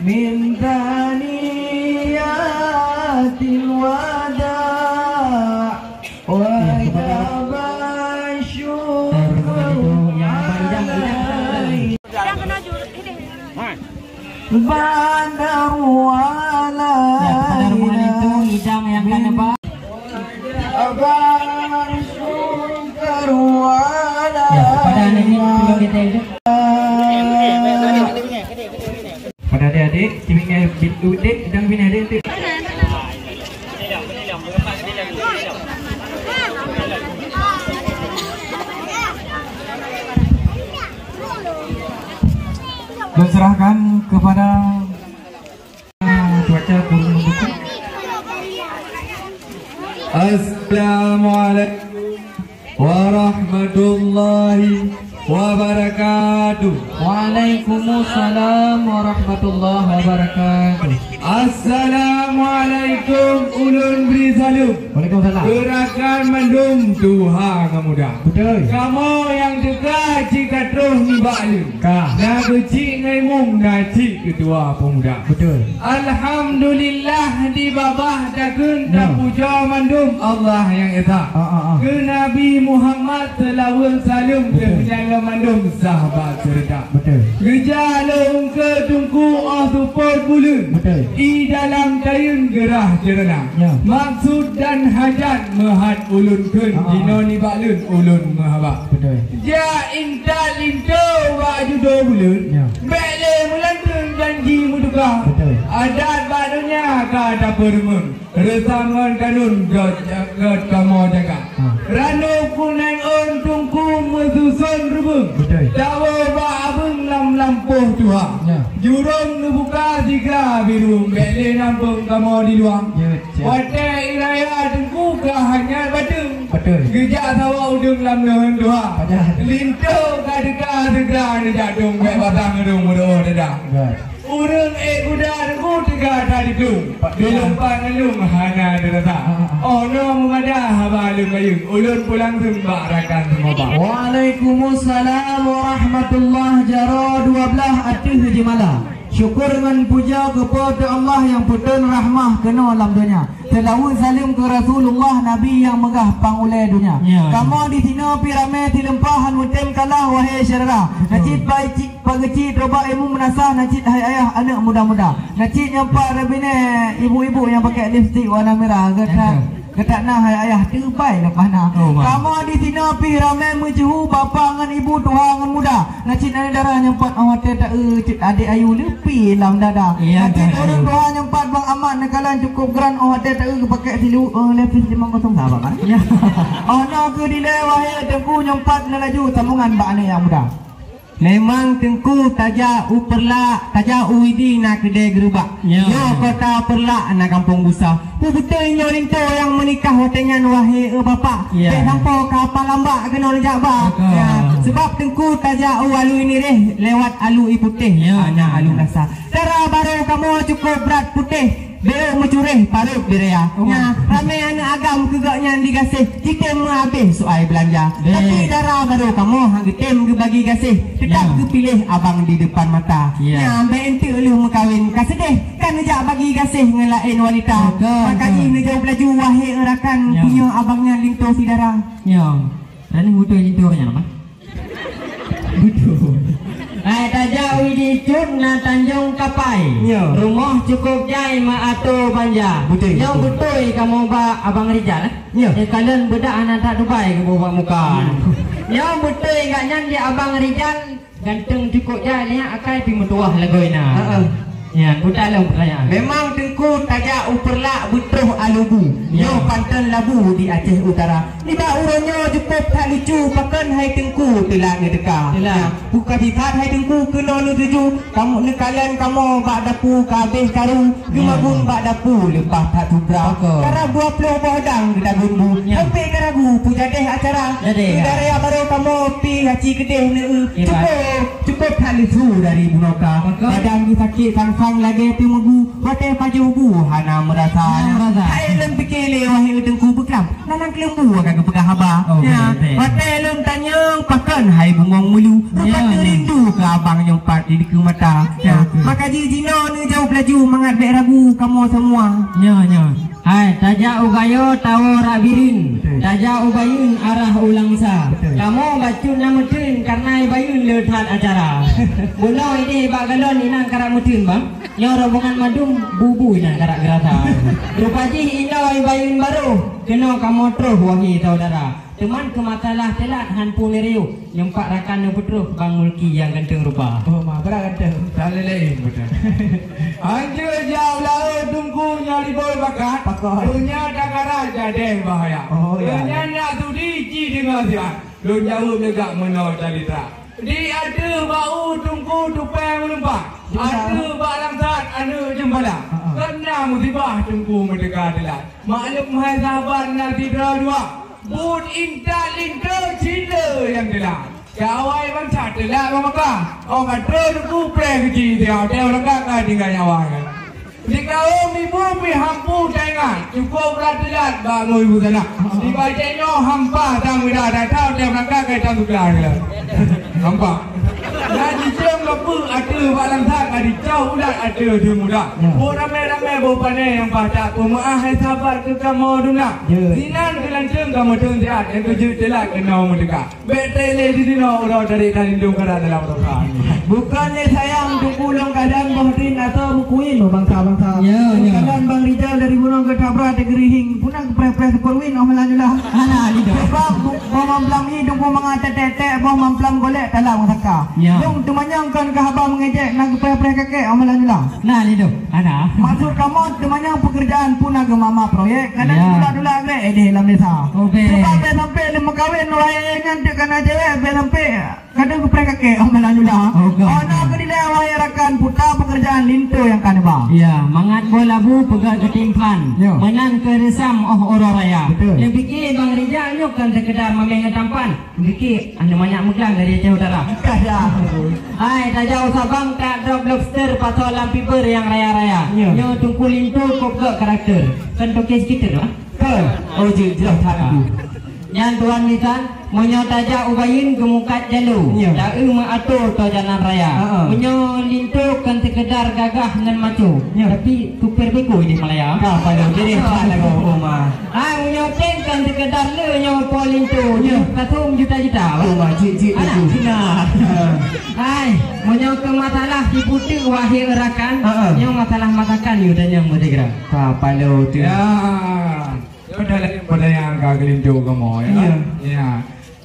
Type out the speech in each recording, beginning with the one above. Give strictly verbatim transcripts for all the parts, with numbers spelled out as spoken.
من ثنيات الوداع وجب الشكر عليه. Badar wala. Ya, kepada rumah itu, idang yang kan apa? Badar syukur wala. Ya, kepada anak ini, tolong kita itu. Pada adik-adik, cibingai bit-, udik, idang bini adik, adik. Dan serahkan kepada, ah, cuaca kurang mendukung. Assalamualaikum warahmatullahi wabarakatuh. Waalaikumsalam warahmatullahi wabarakatuh. Assalamualaikum, ulôn bri saleuem. Waalaikumsalam. Keu rakan mandum tuha ngon muda. Beutôi. Kamoe nyang teuka cit ka troh nibak lôn. Ka. Na keuchik ngon imum, na cit keutua pemuda. Beutôi. Alhamdulillah, di babah takheun, ya, tapujoe mandum Allah nyang esa. Ah, ah, ah. Keu Nabi Muhammad seulaweuet saleuem, beutôi, keu geutanyoe mandum sahabat seureuta. Beutôi. Geujak lôn keu Teungku óh seupôt buleuen. Beutôi. I dalam tayeuen geurah ceureuna. Ya. Maksud dan hajat meuhat ulôn kheun, ah, ah, jinoe nibak lôn ulôn meuhaba. Beutôi. Jak intat linto bak judo buleuen. Ya. Bék lé meulanteuen janji meutuka. Beutôi. Adat bak donya ka tapeureumeun. Reusam ngon kanun gét, gét kamoe jaga. Ha. Ranub kuneng ôn Teungku meususon reubeueng. Beutôi. Tawoe bak abeueng lam lampôh tuha. Ya. Jurông neubuka sigra biru, bék lé nambông kamoe di luwa. Ya, ya. Watée ie raya Teungku ka hanyar bateueng. Beutôi. Geujak sawa udeueng lam neuheun tuha. Pajan. Linto ka teuka sigra neujak dong, bék batang neudong meudoh dada. Ya. Ureueng ék guda Teungku teuga that didong, dilumpat ngon lôn hana dirasa. Ah, ah. Oh noe meumada haba lôn bayeue, ulôn pulang seumba rakan seumoba. Waalaikumsalam warahmatullah, jaroe dua blaih ateueh jeumala. Syukur ngon puja keu Po teu Allah nyang peutrön rahmah keunoe lam donya. Seulaweuet saleuem keu Rasulullah, Nabi nyang meugah pang ulée donya. Ya. Kamoe disinoe pih ramé sileumpah, han meutem kalah wahé syedara. Betul. Na cit pai cit Pak Geuchik, troh bak imeum meunasah, na cit hai ayah aneuk muda-muda. Na cit nyang pat rabinéh ibu-ibu nyang pakai lipstik warna merah. Geutak, geutak na hai ayah teubai leupah na. Oh, ma. Kamoe disinoe pih ramé meusyeuhu, bapak ngon ibu, tuha ngon muda. Na cit aneuk dara nyang pat 'oh watée taeu cit adék ayu leupie lam dada. Iya, na cit ureueng tuha nyang pat Bang Amat neukalon cukôp gran 'oh watée taeu geupakai silu, eh, lipstik limong kosong saban, kan? Iya. Oh noe keu dilée wahé Teungku nyang pat neulaju sambongan bak aneuk nyang muda. Memang Teungku tajak u Peureulak, tajak u Idi na keudée geureubak. Ya. Nyoe kota Peureulak na gampông busa. Peue beutôi nyoe linto nyang meunikah watée nyan wahé e bapak. Ya. Bék sampoe ka palambak keunoe neujak ba. Betul. Ya. Sebab Teungku tajak u Alue Nireh lewat Alue Putéh. Ya. Hana Alue Rasa. Dara barô kamoe cukôp brat putéh. Bék meucureh parot di raya. Oh. Nya, ramé aneuk agam keu gobnyan digaséh, jitem meuhabéh soai beulanja. Beh. Tapi dara barô kamoe han geutem geubagi gaséh, teutap, ya, geupiléh abang di depan mata. Ya. Nya, bék enteuk lheueh meukawen ka seudeh, kan neujak bagi gaséh ngon laén wanita. Betul, betul. Maka jih neujaweueb laju, wahé rakan, ya, punya abang nyan linto si dara. Ya. Ranih muda linto nyan apa? Betul. Hai tajak u Idi Cut na Tanjong Kapai. Ya. Rumoh cukôp jai meuato banja. Betul, betul. Nyoe beutôi kamoe bak Abang Rijal, eh? Ya. Nyoe kalon beudak hana that dubai geuboh bak muka. Ya. Nyoe beutôi gobnyan di Abang Rijal ganteng cukôp jai, lihat akai pih meutuwah lagoina. Ha, ha. Ya, udah lom pertanyaan. Memang Teungku tajak u Peureulak beutroh Alue Bu. Ya. Nyoe panton labu di Aceh Utara. Nibak uroe nyoe cukôp that lucu, pakon hai Teungku teulat neuteuka. Teulat. Nah, buka jithat hai Teungku keunoe neutuju. Kamoe neukalon kamoe bak dapu ka habéh karu, ya, geumagun bak dapu leupah that subra. Betul. Karab dua ploh boh dang geutagun bu. Ya. Sampoe ka ragu peujadeh acara. Jadeh, ya. Keu dara barô kamoe pih aci keudeh neu. Ya, Pak. Cukôp, cukôp that lesu dari bunoe ka. Betul. Badan jih sakét sang Lagèe teumeugu, watèe pajoh bu hana meurasa. Hana meurasa. Hai lôn pike lé wahé teungku beuklam, lalang keuleumbu ka geupeugah haba. Oh, ya, betul, betul. Watèe lôn tanyong pakon hai bungong meulu, rupa, ya, teurindu keu abang nyang pat di dikeue mata. Ya, ya, betul. Maka jih jinoe neujaweueb laju mangat bèk ragu kamoe seumua. Ya, ya. Hai, tajak u Gayo tawoe rak Bireuen, betul, tajak u Bayeuen arah u Langsa. Betul. Kamoe bacut na meuteun kareuna i Bayeuen le that acara. Bunoe idéh bak galon inan karap meuteun, bang. Nyoe rombongan mandum bubu inan karap geurasa. Rupa jih inoe i Bayeuen barô, keunoe kamoe troh wahé saudara. Teuma keu masalah teulat han peue neuriôh, nyoe pat rakan neupeutroh Bang Mulki nyang ganteng rupa. Oh, ma, brat ganteng. Saléh laén beutôi. Anjeue jak u laôt teungku nyoe libur pakat. Pakat. Donya takara jadèh bahaya. Oh, ya. Donya nak sudi ci deungoe siat. Lôn jaweueb lé gak meunoe carita. Di ateueh bak u teungku tupèe meulumpah. Betul. Ateueh bak langsat aneuk jeumala. Ha, ha. Keuna musibah teungku meuteuka teulat. Maklum hai sahabat na sidroe dua. Buet intat linto cit le nyang teulat. Kawai bansa teulat bak Mekah. Oh, ka troh teungku preh keuci siat, watèe ureueng ka tinggai nyawa nyan. Di kawôm ibu pih hampu taingat, cukôp brat teulat bak ngui busana. Di bajèe nyoe hampa sang muda, that-that watèe meurangkat ka itam seublah teulat. Hampa. Na jicöng geupeue ateueh bak langsat, ka dicok ulat ateueh deuh muda. Ya. Boh ramè-ramè boh panè nyang paih that peumeu'ah hai sahabat keu kamoe dum na. Ya. Sinan keulanteung kamoe teun siat, nyang keujeuet teulat keunoe meuteuka. Bèk trép lé di sinoe uroe dari Tanjong Kara dalam roka. Bukan lé sayang teungku lôn kadang boh drin atau meukuin bansa-bansa. Ya, ya. Kadang Bang Rijal dari Gunong Getabra Tegerihing. Puna geupreh-preh seupôt win oh malam nyoe lah. Alah, lidah. Sebab bu-, boh mamplam i teungku mangat tèk-tèk, boh mamplam golek dalam saka. Ya. Lôn teumanyong kon keu haba meungejek na geupreh-preh kakek oh malam nyoe lah. Nah, lidah. Ada. Maksud kamoe teumanyong pekerjaan puna geumama proyek, kadang, ya, ditulak-tulak grek, eh, di lam desa. Oh, be. Sebab bèk sampai lé meukawen, wahé nyan teuk kana cewek, bèk sampai kadang geupreh kakek, oh, malah nyudah. Oh, God. Oh, na keu dilèe, wahé rakan, puta pekerjaan linto nyang ka neuba. Ya, mangat boh labu peugöt geutimphan. Ya. Meunan keu reusam, oh, uroe raya. Betul. Lôn pike Bang Rijal nyoe kon sekedar mamèh ngon tampan. Dikit, anu manyak meuglang dari Aceh Utara. Kaya. Hai, tajak u Sabang, tak drop lobster, pasoe lam piber nyang raya-raya. Ya. Nyoe teungku linto kop gèt karakter. Kan toke sekitar lah. Ke? Oh, jeuet, jeuet, that aku. Nyan tuan Nisan, meunyoe tajak u Bayeuen geumukat jalô. Ya. Taeu meuato to jalan raya. Ha, ha. Meunyoe linto kan sekedar gagah ngon maco. Ya. Tapi super beko di Malaya. Ka, pada jadi, ha, lagu, oh, ma. Hai, meunyoe tank kan sekedar le nyoe po linto, nyoe kasum juta-juta, bah. Oh, ma, cik, cik, alah, cik. Cina. Hai, meunyoe keu masalah siputeuk wahé rakan, heeh, nyoe masalah masakan yue tanyong meusigra. Ka palo tu. Ya. Sudah lah, pada nyang ka geulinto kamoe, ya. Iya. Ya.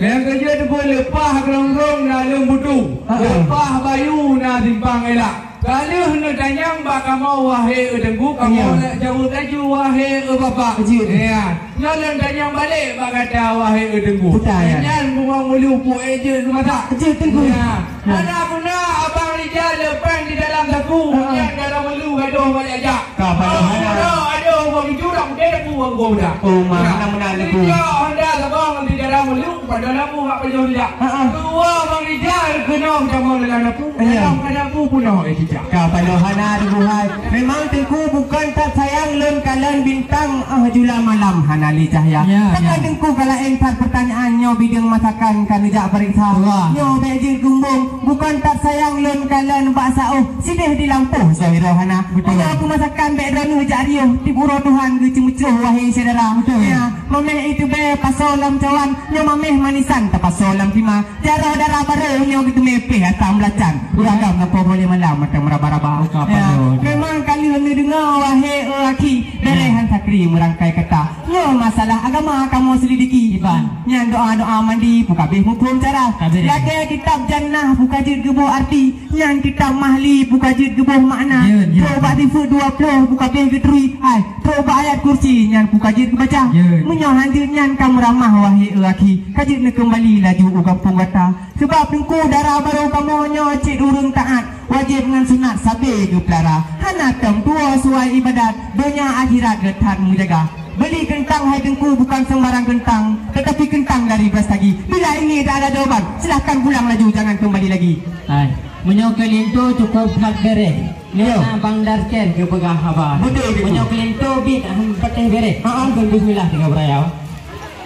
Nyang keujeuet teupeu leupah Geurong-rong na Leueng Butu, ha, ha, leupah Bayu na Simpang Elak. Ka lheueh neutanyong bak kamoe, wahé e Teungku, kamoe, iya, nak jaweueb laju, wahé e Bapak. Jeuet. Ya. Nyoe lôn tanyong balek bak gata, wahé e Teungku. Betul, ya. Nyan bungong meulu pu e jeuet keu masak. Jeuet, Teungku. Ya. Ya. Hana guna abang Rijal leupah di dalam saku, ha, ha, nyan dara meulu gadoh bak jak. Ka payah hana. Aduh, aduh, bang jurang deh, bu, bang goda. Oh, ma, hana meunan, Teungku. Ija Honda sabang di dalam meulu, pada labu hak pajoh rijak. Ha, ha. Dua bang Rijal keunoe jamoe dalam napu, iya, dalam napu punoh, eh, rijak. Ka payah hana, Teungku hai. Memang Teungku bukan that sayang lôn kalon bintang, ah, jula malam hana lé cahya. Ya, ya. Takkan Teungku ka laén that pertanyaan nyoe bideueng masakan ka neujak pareksa. Wah. Nyoe bèk jeuet geumbong, bukan that sayang lôn kalon bak saôh. Sideh di lampôh Zohiro hana. Betul. Meunyoe keu masakan bèk droeneuh jak riôh, tiep uroe Tuhan geuceumeucroh, wahé syedara. Betul. Ya, mamèh iteubiet pasoe lam cawan, nyoe mamèh manisan tapasoe lam tima. Jaroe dara barô nyoe geuteumé pih asam belacan. Betul. Uragam lampu boleh malam mata meraba-raba. Buka. Ya, padu. Memang ka lheueh neudeungoe, wahé, eh, akhi, bèrèh, ya, han sakri meurangkai kata. Nyoe masalah agama kamoe selidiki. Iban. Nyan doa-doa mandi, pu ka abéh muphom cara. Ka abéh. Lagèe kitab Jannah, pu ka jeuet geuboh arti. Nyan kitab Mahli, pu ka jeuet geuboh makna. Jeuet, jeuet. Trok bak sifeut dua ploh, pu ka abéh geuteurui. Hai, trok bak ayat kursi, nyan pu ka jeuet geubaca. Jeuet. Meunyoe han jeuet nyan ka meuramah, wahé e akhi, ka jeuet neukeumbali laju u gampông gata. Sabab Teungku, dara barô kamoe nyoe cit ureueng taat, wajéb ngon sunat sabé geupeulara. Hana tom tuwoe suai ibadat, donya akhirat geuh that meujaga. Beuli keuntang hai Teungku, bukan seumbarang keuntang, tetapi keuntang dari brastagi. Bila ini tak ada jawaban, silahkan pulang laju, jangan kembali lagi. Hai. Meunyoe keu linto cukup that bereh. Nyoe na Bang Darken geupeugah haba. Beutôi, beutôi. Meunyoe keu linto bit han patéh bereh. Ha, ha. Kon bismillah tinggai beuraya.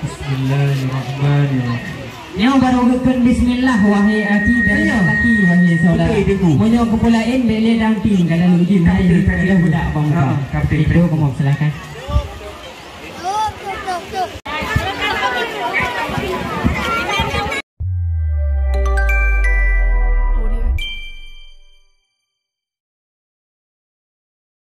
Bismillahirrahmanirrahim. Nyoe barô geukheun bismillah, wahé aki dan aki, wahé saudara. Beutôi, beutôi. Meunyoe keu peue laén, bèk lé dang ting, ka lalu jin, hai, ka budak bangsa. Ha, ka beutôi. Itu kamoe silakan.